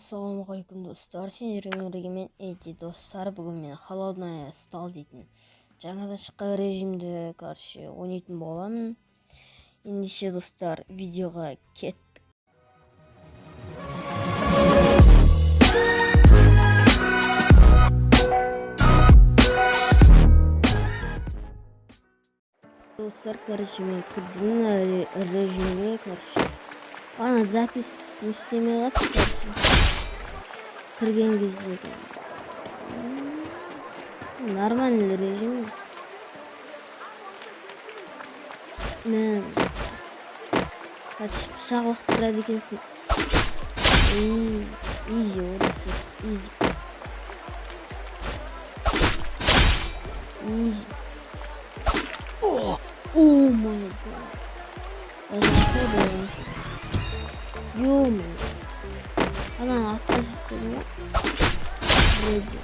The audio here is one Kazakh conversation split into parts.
Ассалаумағалейкум, достар! Сендермен бірге мен, Эдди. Достар, бүгін мен Холодная сталь дейтін жаңадан шыққан режимді, короче, ойнайтын боламын. Ендеше, достар, видеоға кеттік. Достар, короче, мен кірдім мына режимге. Короче, ана запись не істемей қалыпты. Короче, кірген кезде нормальный режим. Мә, короче, пышақ лақтырады екенсің. Изи, осы изи, изи. Oh my God. Это что? Ана аттан шығып ғой вроде.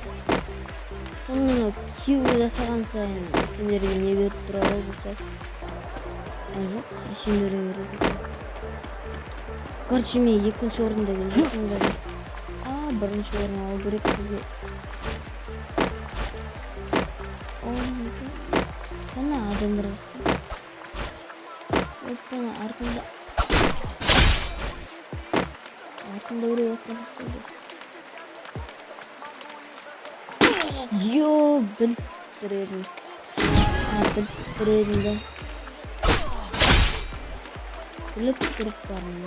Оны килл жасаған сайын сендерге не беріп тұрады болса? А, жоқ, сендерге береді екен. Короче, мен екінші орында келе жатырмын даже. А, бірінші орын алу керек бізге. Oh my God. Ана адамдар. Опа, артында. Артында біреу жатқан сияқты. Йо, біліп тұр едім. А, біліп тұр едім да. Біліп тұрып бармын.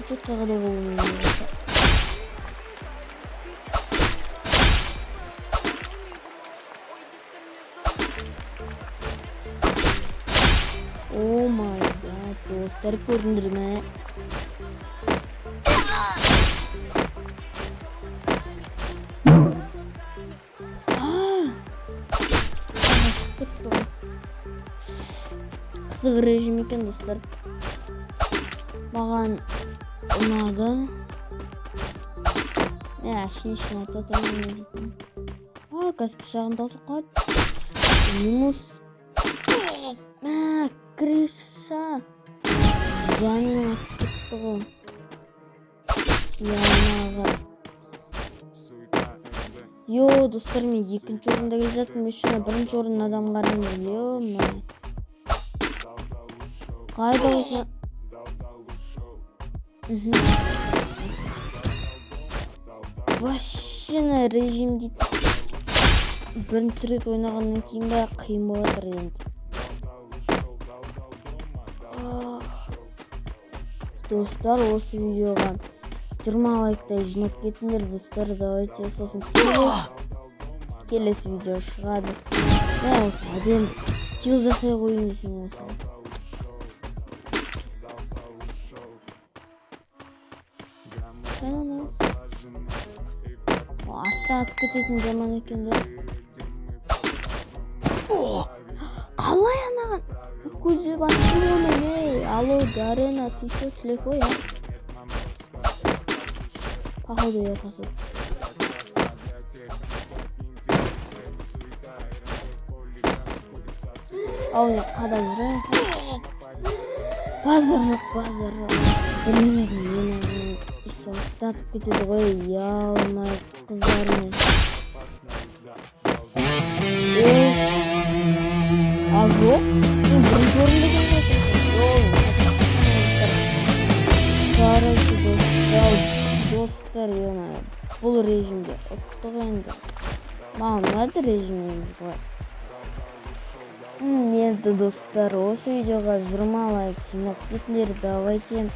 Тут қағада болуы мүмкін. Oh my God, достар, көрдіңдер ме? А, шығып кетті ғой. Қызық режим екен, достар. Маған ұнады. Ә, әшейін ішін атып отырмын не дейтін. А, қазір пышағым таусылып қалады. Минус. Мә, крыша. Жаным атып кетті ғой. Ямаға. Йо, достар, мен екінші орында келе жатырмын. Еще бірінші орын адам қараңдар. Ё-моё. Қайда осыны? Вообще на режим дейді. Бірінші рет ойнағаннан кейін ба, қиын болып жатыр енді. Ах. Достар, осы видеоға 20 лайктай жинап кетіңдер, достар, давайте. Сосын келесі видео шығады. Мә, осы әдемі килл жасай қояйын десең, осы. Ана. Артта атып кететін жаман екен да. Қалай анаған көзі баттым ғой мен, ей? Алло, Гарена, ты что, слепой, а? Походу, я қазір. Ау, не қадам жүр? Базар жоқ, базар жоқ. Білмедім, мен атып кетеді ғой, ұялмай қыздармен. О, а жоқ, мен бірінші орында келе жатырмын. Короче, достар, достар, ё, бұл режимде ұттық енді. Маған ұнады режим негізі былай. Енді, достар, осы видеоға 20 лайк жинап кетіңдер, давайте.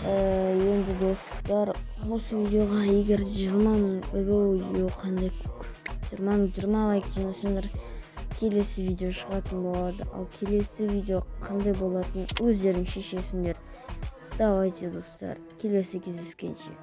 Енді, достар, осы видеоға егер 20 мың, ойбой, қандай 20 мың, 20 лайк жинасаңдар, келесі видео шығатын болады. Ал келесі видео қандай болатынын өздерің шешесіңдер. Давайте, достар, келесі кездескенше.